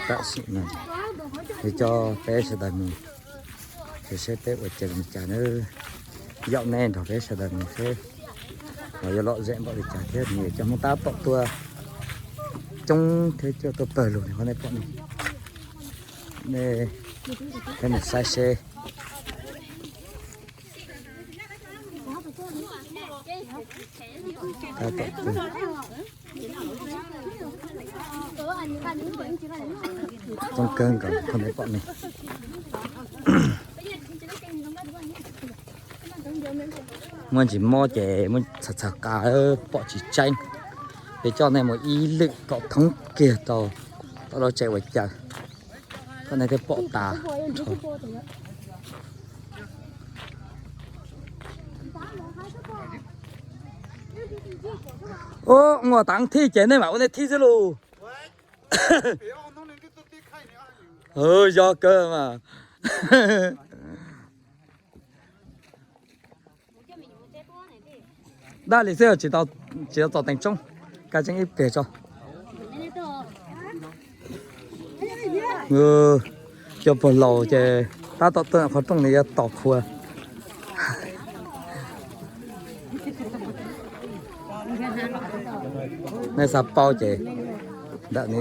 Tam sim no es coj peb sawv daws mus, ces seb peb ua cas li cas nawb. Yaum nej nrog peb sawv daws mus seb los yuav lom zem npaum li cas thiab. Nws cov Hmoob tab tom tuaj coob thiab, coj tuaj pawg lug li qhov nej pom no. Nej peb mus saib seb. Coob kawg nkaus qhov nej pom no. Muaj ntsis mob ces muaj txhav txhav qa, pom tsis tseeb. Ces coj nej mus ib lwm kom thoob kiag rau tom lub tsev ua cas, kom nej thiaj pom tas nrho. Ub, ua tav thij ces nej mam ua nej thij xwb lauj. Yog kawg mas. Dab li xwb, tsis tau txom teev tsoob, kaj tseeb ib pliag tso. Cov puag laus ces tab tom tuaj qhov rooj li yuav tos khua. Nej xav paub ces ntawm no,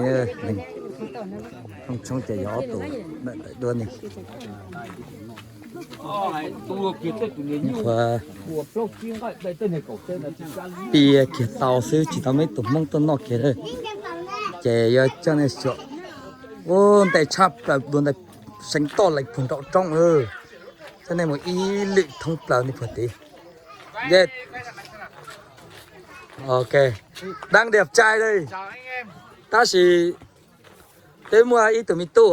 rooj tshoob ces yog ob tug ntawm ntawm duab ni. Qhov pia kiag tau xwb, tsis tau muaj ib tug Hmoob tuaj noj kiag. Ces yuav coj nej xyuas. Ub, ntev tshaj plaws, dua ntais seev toj lees puag nraum roob. Coj nej mus ib lwm thoob plaws ni puag tid. Yes. Ok. Đang đẹp trai đây. Tab sis twb muaj ib tug me tub,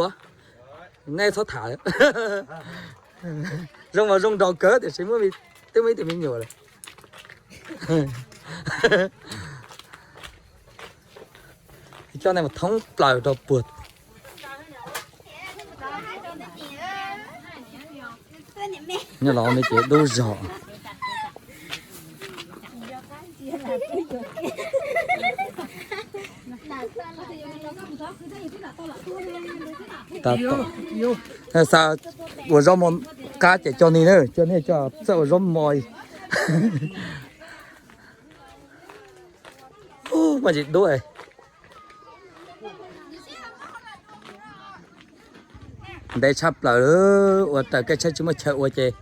nej txhob tham. Zoo mas zoo nraug kawg tiam sis twb muaj ib tug me nyuam lawm. Coj nej mus thoob plaws rau puag. Nyob los nej ces dub zog. Tab tom xav ua zaub mov qab ces coj nej na, coj nej coj txawj ua zaub mov. Ub, muaj ntsis dub. Ntev tshaj plaws, ua raws kev tsheb tsis muaj chaw ua ces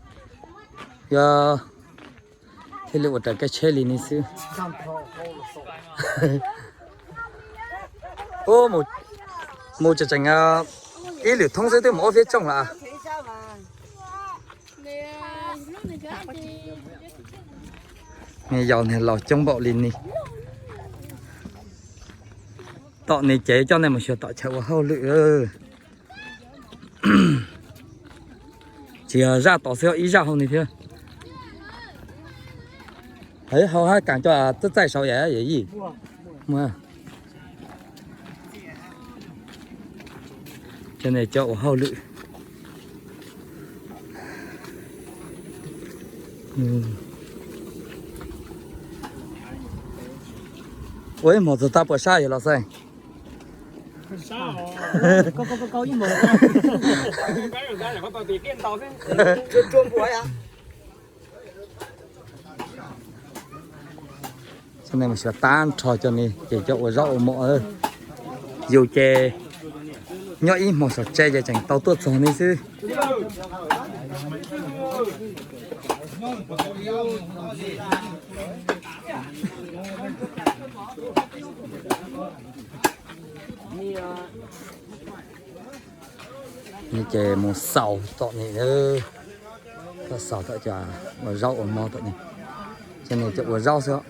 yog thiaj li ua raws kev tsheb li ni xwb. Ub, mus tseem tseem ib lwm thoob xwb twb mus ob fiab tsooj lawm. Yau niag laus coob npaum li ni. Tom ni ces coj nej mus xyuas tom chaw ua hauj lwm. Tsis yog zaj tod xwb, ib zaj hauv ni thiab. Hauv hab kaam coj txaij txaij saud yam yim. Cov nej cov ua hauj lwm. Ua ib hmos txog tag puas sab yog los xeeb? Cov nej mus xyuas tag nrho cov ni ces cov ua zaub ua mov. Yus ces nyob ib hmos saum tsev ces tseem tau tuaj txog ni xwb. Ni ces mus xaus tom ni, xaus tom cov ua zaub ua mov tom ni. Cov ni cov ua zaub xwb.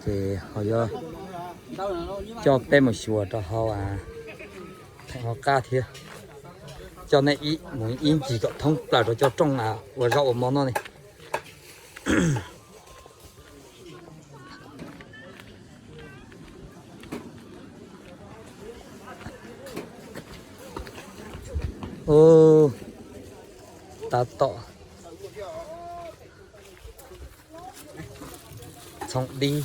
Ces ho yuav coj peb mus xyuas rau hauv, theem hauv qab thiab. Coj nej mus ib ncig kom thoob plaws rau cov rooj ua zaub ua mov no ne. Ub, tab tom txhoov dib.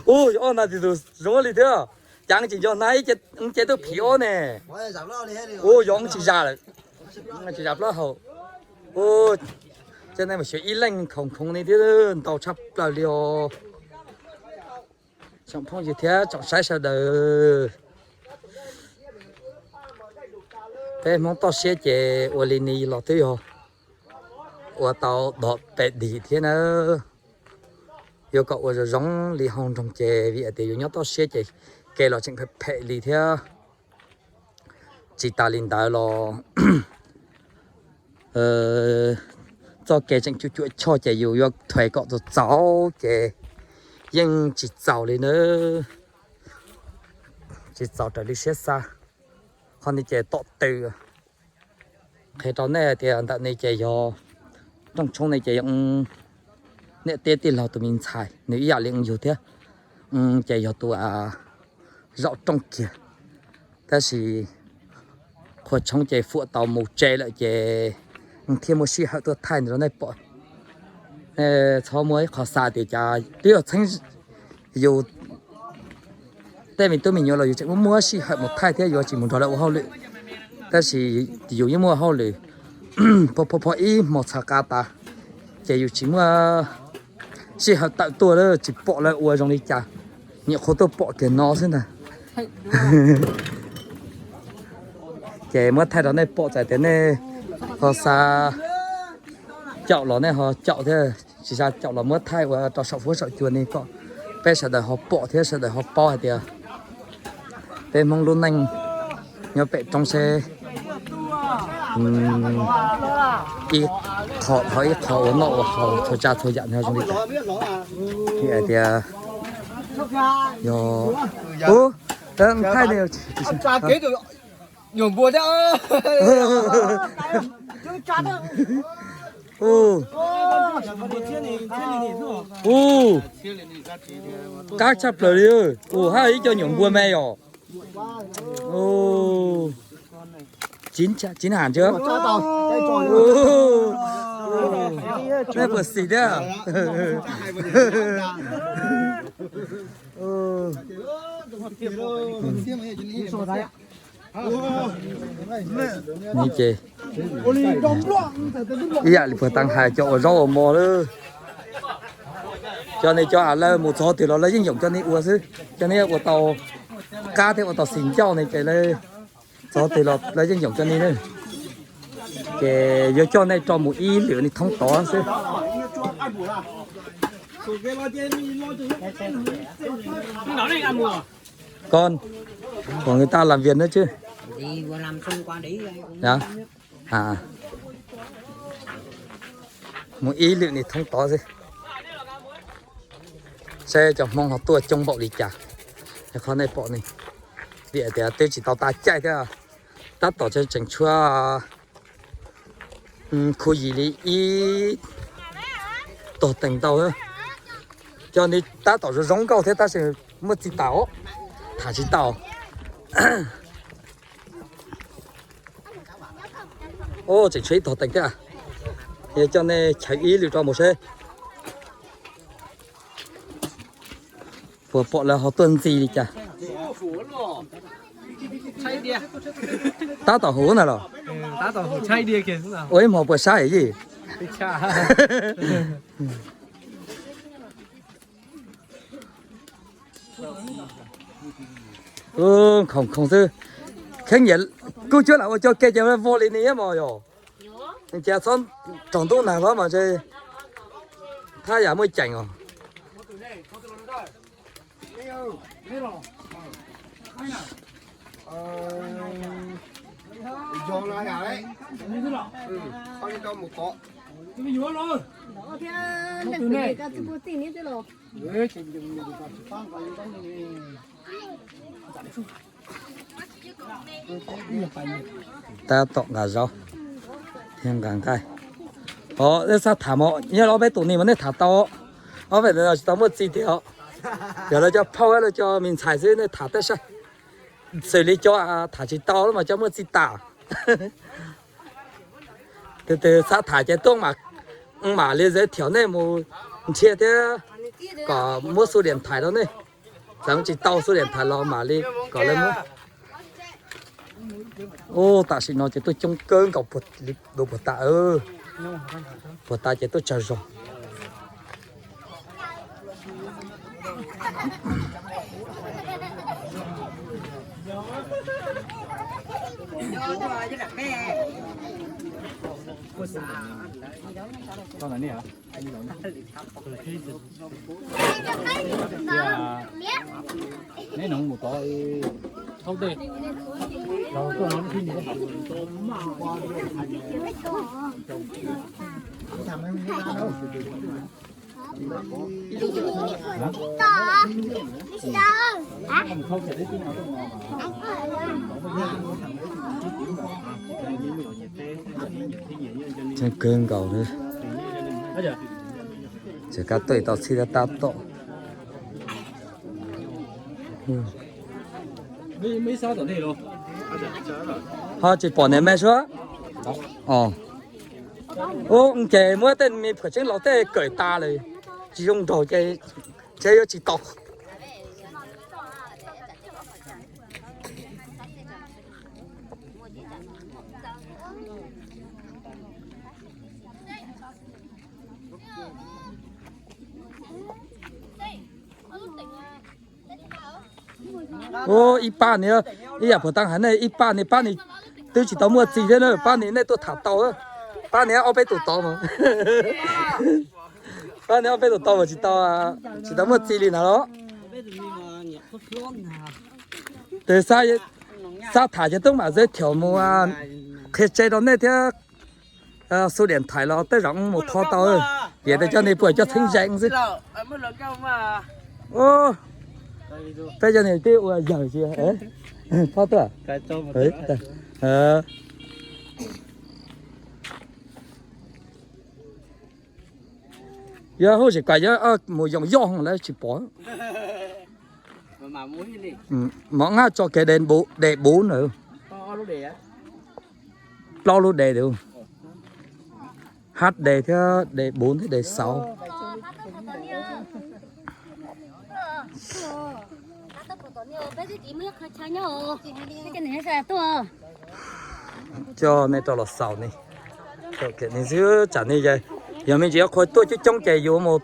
Ub, ob na tis tus zoo li thiab. Cas tsis nco hnav ib ce tub phim ob ne. Ub, yog tsis zam lawm. Tsis zam plaub hau. Ub, cov nej mus xyuas ib leej khoom khoom ni thiab ntau tshaj plaws li os. Tsoom phooj ywg thiab tsoom saib sawv daws, peb Hmoob toj siab ces ua li ni los twb yog ua tau dog pem dim thiab na. Yuav kom ua zoo zoo li hauv nroog ces vim hais tias yus nyob toj siab ces kev los tseem phem phem li thiab. Tsis tas li ntawd los txoj kev tseem cuam cuam choj ces yus yuav thuav kom txaus txaus ces yeej tsis txaus li na. Tsis txaus raws li siab xav. Qhov ni ces tom tw. Qhia rau nej tias ntawm ni ces yog rooj tshoob ni ces yog niam tij tij laug tus me ntxhais, nws ib yam li yus thiab. Ces yog tus zaum rooj kiag, tab sis qhua tshoob ces fuam tau mus tsev lawm ces thiaj muaj sij hawm tuaj thaij rau nej pom. Nej txhob muaj ib qho xav tias cas twb yog txheeb yus tej me tub me nyuam los yus tseem muaj muaj sij hawm mus thaij thiab yuav tsis mus nrog lawv ua hauj lwm. Tab sis yus yeej muaj hauj lwm pho pho ib hmo txhav qa tas, ces yus tsis muaj sij hawm tawm tuaj lawm, tsis pom lawv ua zoo li cas, nyuam qhuav tuaj pom kiag no xwb ntag. Ces muab thaij rau nej pom, txawm tias nej ho xav caum los nej ho caum thiab, tsis xav caum los muab thaij ua rau saum fuab saum cua ni kom peb sawv daws ho pom thiab sawv daws ho paub hais tias peb Hmoob lub neej nyob pem roob seb ib qho dhau ib qho ua noj ua haus txhua tsav txhua yam nyob zoo li cas. Hais tias yog ub, thaij ni. Ub, qab tshaj plaws li. Ub, haj ib co nyuam npua me yom. Chín hẳn chưa? Nej puas xis thiab? Ni ces ib yam li puag ta hais cov ua zaub ua mov lawm, cov ni cov av lawv mus txog twg los lawv yeej yoom cov ni ua xwb. Cov ni ua tau qab thiab ua tau xis ncauj ni ces lawv txog twg los lawv yeej yoom cov ni na. Ces yuav coj nej rau mus ib lwm ni thoob tod xwb. Con, con người ta làm việc nữa chứ. Hả? Mus ib lwm ni thoob tod xwb, saib cov Hmoob ho tuaj coob npaum li cas. Qhov nej pom ni, vim tias twb tsis tau tas caij thiab, tab tom tseem tshuav khu yim li ib tog teem ntau. Cov ni tab tom zoo zoo nkauj thiab tab sis muaj txij tas, tham tsis tau. Tseem tshuav ib tog teem thiab, yog coj nej chaws ib lwm rau mus seb puas pom lawv ho tuaj ntxiv li cas. Tab tom huv na los? Ua ib hmo puas saib yij? Khoom khoom xwb. Kheej nyiam kub cuab lam ua coj ke ces vau li ni mos yog. Ces txhob raug ntuj nag hlob mas ntshe thaj yam muaj ceem os. Tab tom nqa zaub thiab nqa nqaij. Os, xav tham mos, nyob ob peb tus ni mas nej tham tau. Ob peb tus no tsis tau muaj txiv tiag os. Yog lawv cov phauj lawv cov me ntxhais xwb nej tham tej saib. Xws li cov tham tsis tau mas cov muaj txiv tas. Tus twg xav tham ces tuaj mam li giới thiệu nej mus nrhiav thiab. kom muab xu diam thais rau nej. Txawm tsis tau xu diam thais los mam li kom lawv muab. Ub, tam sim no ces tuaj coob kawg nkaus dua puag ta, puag ta ces tuaj tsawg zog. Neb no mus tod, thaub tej. Tseeb kawg nkaus li. Tsis kab tuaj tau txhij tab tom. Ho tsis pom niam me suab. Ub, ces muab tej me phuam tseeb laus tej kawm tas lawm, tsis zoo nraug ces ntshe yuav tsis tau. Ub, ib pab ni, ib yam puas tau hais nej, ib pab ni, pab ni twb tsis tau muaj txiv thiab na, pab ni nej tuaj tham tau. Pab ni ob peb tus tod mas, pab ni ob peb tus tod mas tsis tau, tsis tau muaj txiv li na los. Tes xav tham ces tub mam zeb thiam mus qhia tse rau nej thiab. Xu diam thais los tej zaum mus tho tau, tiam tes coj nej puas coj txheeb zeej xwb. Peb cov niag twb ua yawg tsis tho tuaj. Yog hauj tsis kam yuav mus yoos yoj lawv tsis pom. Mov nqaj tso kev de bub na. Plaub lub de, H D thiab de bub thiab de xauv. Coj nej rau los xaus ne. Tsam ne yog me ntsis yuav qhua tuaj coob coob ces yuav mus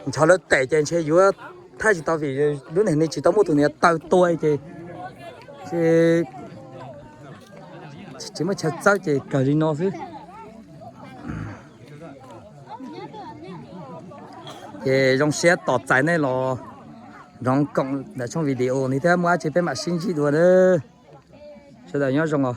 ntshaw lawv tes ces ntshe yuav thaij tsis tau vim lub neej ne tsis tau muaj tus niam taw tua ces tsis muaj chaw txawb ces kawg li no xwb. Ces zoo siab tos txais nej los nrog koom ntawm tshooj video no thiab muaj dab tsi peb mam sib ntsib dua na. Sawv daws nyob zoo os.